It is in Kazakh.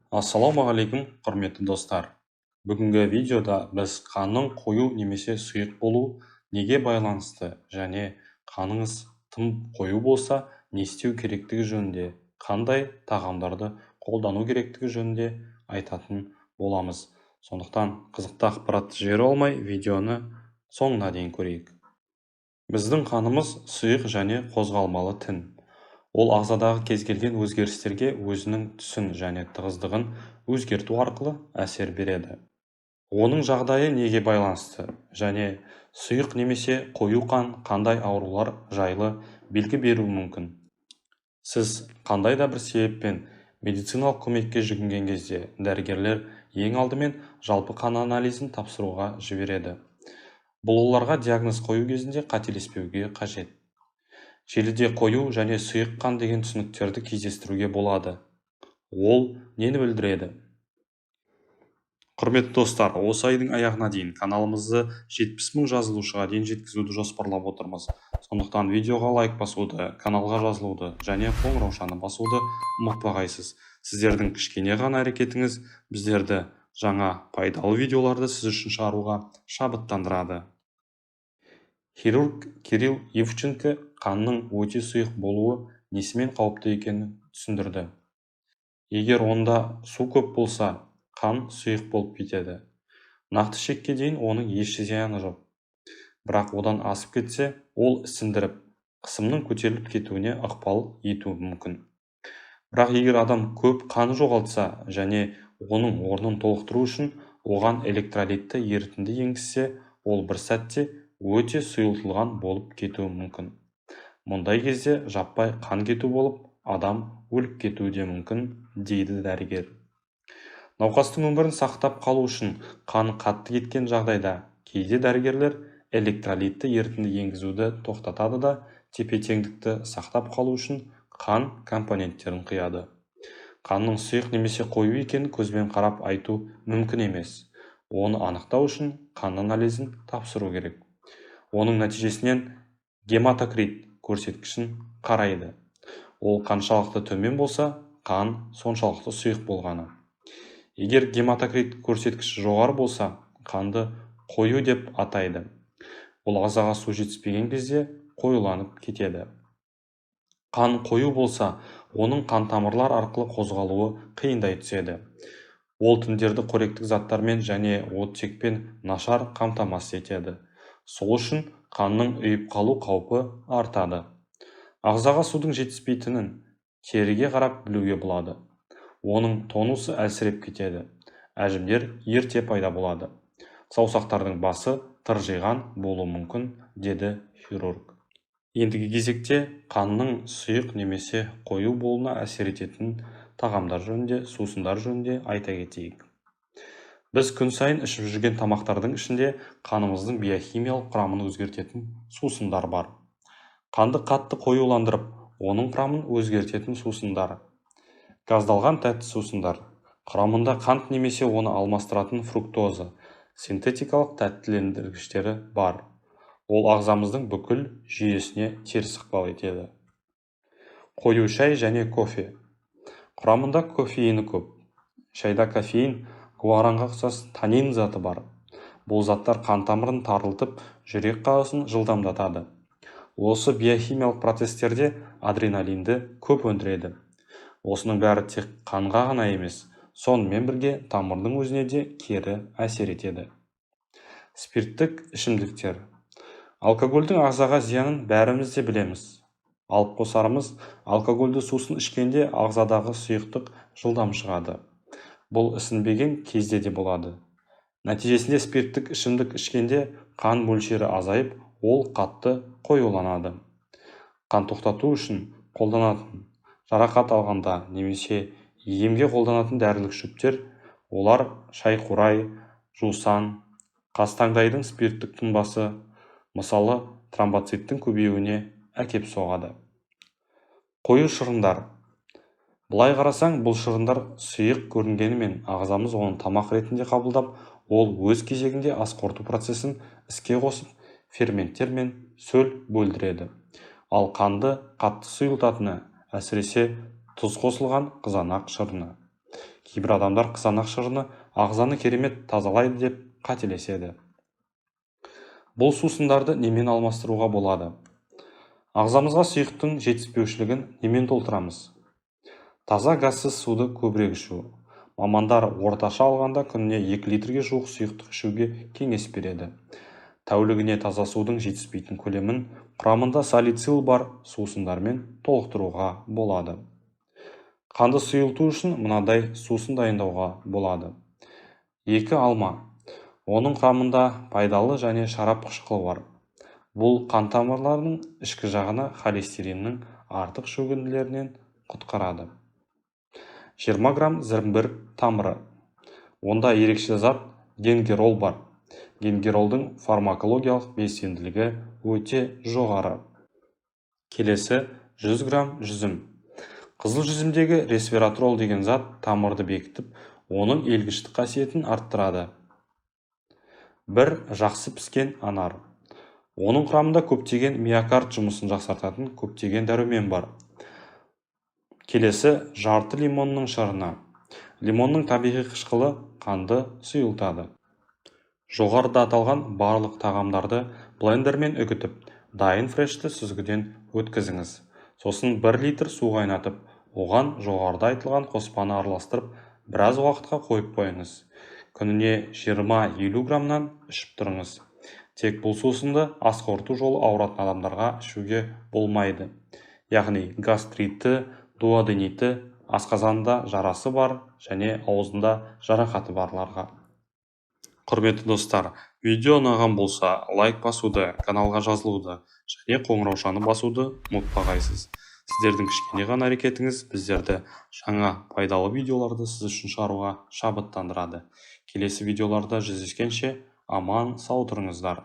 Ассалаумағалейкум, құрметті достар! Бүгінгі видеода біз қанның қою немесе сұйық болу неге байланысты және қаныңыз тым қою болса не істеу керектігі жөнінде, қандай тағамдарды қолдану керектігі жөнінде айтатын боламыз. Сондықтан қызықты ақпаратты жіберіп алмай, видеоны соңына дейін көрейік. Біздің қанымыз сұйық және қозғалмалы тін. Ол ағзадағы кез келген өзгерістерге өзінің түсін және тығыздығын өзгерту арқылы әсер береді. Оның жағдайы неге байланысты және сұйық немесе қою қан қандай аурулар жайлы белгі беруі мүмкін? Сіз қандай да бір себеппен медициналық көмекке жүгінген кезде дәрігерлер ең алдымен жалпы қан анализін тапсыруға жібереді. Бұл оларға диагноз қою кезінде қателеспеуге қажет. Желіде қою және сұйық қан деген түсініктерді кездестіруге болады. Ол нені білдіреді? Құрметті достар, осы айдың аяғына дейін каналымызды 70 мың жазылушыға дейін жеткізуді жоспарлап отырмыз. Сондықтан видеоға лайк басуды, каналға жазылуды және қоңыраушаны басуды ұмытпағайсыз. Сіздердің кішкене ғана әрекетіңіз біздерді жаңа пайдалы видеоларды сіз үшін шығаруға шабыттандырады. Хирург Кирилл Евченко қанның өте сұйық болуы несімен қауіпті екенін түсіндірді. Егер онда су көп болса, қан сұйық болып кетеді. Нақты шекке дейін оның еш зияны жоқ. Бірақ одан асып кетсе, ол ісіндіріп, қысымның көтеріліп кетуіне ықпал етуі мүмкін. Бірақ егер адам көп қан жоғалтса және оның орнын толықтыру үшін оған электролитті ерітінді енгізсе, ол бір сәтте өте сұйылтылған болып кетуі мүмкін. Мұндай кезде жаппай қан кету болып, адам өліп кетуі де мүмкін, дейді дәрігер. Науқастың өмірін сақтап қалу үшін қаны қатты кеткен жағдайда кейде дәрігерлер электролитті ерітінді енгізуді тоқтатады да, тепе-теңдікті сақтап қалу үшін қан компоненттерін құяды. Қанның сұйық немесе қою екенін көзбен қарап айту мүмкін емес. Оны анықтау үшін қан анализін тапсыру керек. Оның нәтижесінен гематокрит көрсеткішін қарайды. Ол қаншалықты төмен болса, қан соншалықты сұйық болғаны. Егер гематокрит көрсеткіші жоғары болса, қанды қою деп атайды. Ол ағзаға су жетіспеген кезде қоюланып кетеді. Қан қою болса, оның қан тамырлар арқылы қозғалуы қиындай түседі. Ол тіндерді қоректік заттармен және оттекпен нашар қамтамасыз етеді. Сол үшін қанның ұйып қалу қаупі артады. Ағзаға судың жетіспейтінін теріге қарап білуге болады. Оның тонусы әлсіреп кетеді, әжімдер ерте пайда болады. Саусақтардың басы тыржиған болуы мүмкін, деді хирург. Ендігі кезекте қанның сұйық немесе қою болуына әсер ететін тағамдар жөнінде, сусындар жөнінде айта кетейік. Біз күн сайын ішіп жүрген тамақтардың ішінде қанымыздың биохимиялық құрамын өзгертетін сусындар бар. Қанды қатты қоюландырып, оның құрамын өзгертетін сусындар. Газдалған тәтті сусындар. Құрамында қант немесе оны алмастыратын фруктоза, синтетикалық тәттілендіргіштері бар. Ол ағзамыздың бүкіл жүйесіне теріс ықпал етеді. Қою шай және кофе. Құрамында кофеині көп. Шайда кофеин, гуаранға ұқсас танин заты бар. Бұл заттар қан тамырын тарылтып, жүрек қағысын жылдамдатады. Осы биохимиялық процестерде адреналинді көп өндіреді. Осының бәрі тек қанға ғана емес, сонымен бірге тамырдың өзіне де кері әсер етеді. Спирттік ішімдіктер. Алкогольдің ағзаға зиянын бәріміз де білеміз. Алып қосарымыз, алкогольді сусын ішкенде ағзадағы сұйықтық жылдам шығады. Бұл ісінбеген кезде де болады. Нәтижесінде спирттік ішімдік ішкенде қан мөлшері азайып, ол қатты қоюланады. Қан тоқтату үшін қолданатын, жарақат алғанда немесе емге қолданатын дәрілік шөптер, олар шайқурай, жусан, қастаңдайдың спирттік тұнбасы, мысалы, тромбоциттің көбеюіне әкеп соғады. Қою шырындар. Былай қарасаң, бұл шырындар сұйық көрінгенімен ағзамыз оны тамақ ретінде қабылдап, ол өз кезегінде ас қорыту процесін іске қосып, ферменттер мен сөл бөлдіреді. Ал қанды қатты сұйылтатыны, әсіресе тұз қосылған қызанақ шырыны. Кейбір адамдар қызанақ шырыны ағзаны керемет тазалайды деп қателеседі. Бұл сусындарды немен алмастыруға болады? Ағзамызға сұйықтың жетіспеушілігін немен толтырамыз? Таза газсыз суды көбірек ішу. Мамандар орташа алғанда күніне 2 литрге жуық сұйықтық ішуге кеңес береді. Тәулігіне таза судың жетіспейтін көлемін құрамында салицил бар сусындармен толықтыруға болады. Қанды сұйылту үшін мынадай сусын дайындауға болады. 2 алма. Оның құрамында пайдалы және шарап қышқылы бар. Бұл қан тамырларының ішкі жағына холестериннің артық шөгінділерінен құтқарады. 20 грамм зімбір тамыры. Онда ерекше зат гингерол бар. Гингеролдың фармакологиялық белсенділігі өте жоғары. Келесі 100 грамм жүзім. Қызыл жүзімдегі ресвератрол деген зат тамырды бекітіп, оның елгіштік қасиетін арттырады. Бір жақсы піскен анар. Оның құрамында көптеген миокард жұмысын жақсартатын көптеген дәрумен бар. Келесі жарты лимонның шырыны. Лимонның табиғи қышқылы қанды сұйылтады. Жоғарыда аталған барлық тағамдарды блендермен үгітіп, дайын фрешті сүзгіден өткізіңіз. Сосын 1 литр су қайнатып, оған жоғарыда айтылған қоспаны араластырып, біраз уақытқа қойып қойыңыз. Күніне 20-50 граммнан ішіп тұрыңыз. Тек бұл сусынды ас қорыту жолы ауыратын адамдарға ішуге болмайды. Яғни гастриті, дуодениті, асқазанында жарасы бар және аузында жарақаты барларға. Құрметті достар, видео ұнаған болса, лайк басуды, каналға жазылуды және қоңыраушаны басуды ұмытпағайсыз. Сіздердің кішкене ғана әрекетіңіз біздерді жаңа пайдалы видеоларды сіз үшін шығаруға шабыттандырады. Келесі видеоларда жүздескенше аман сау тұрыңыздар.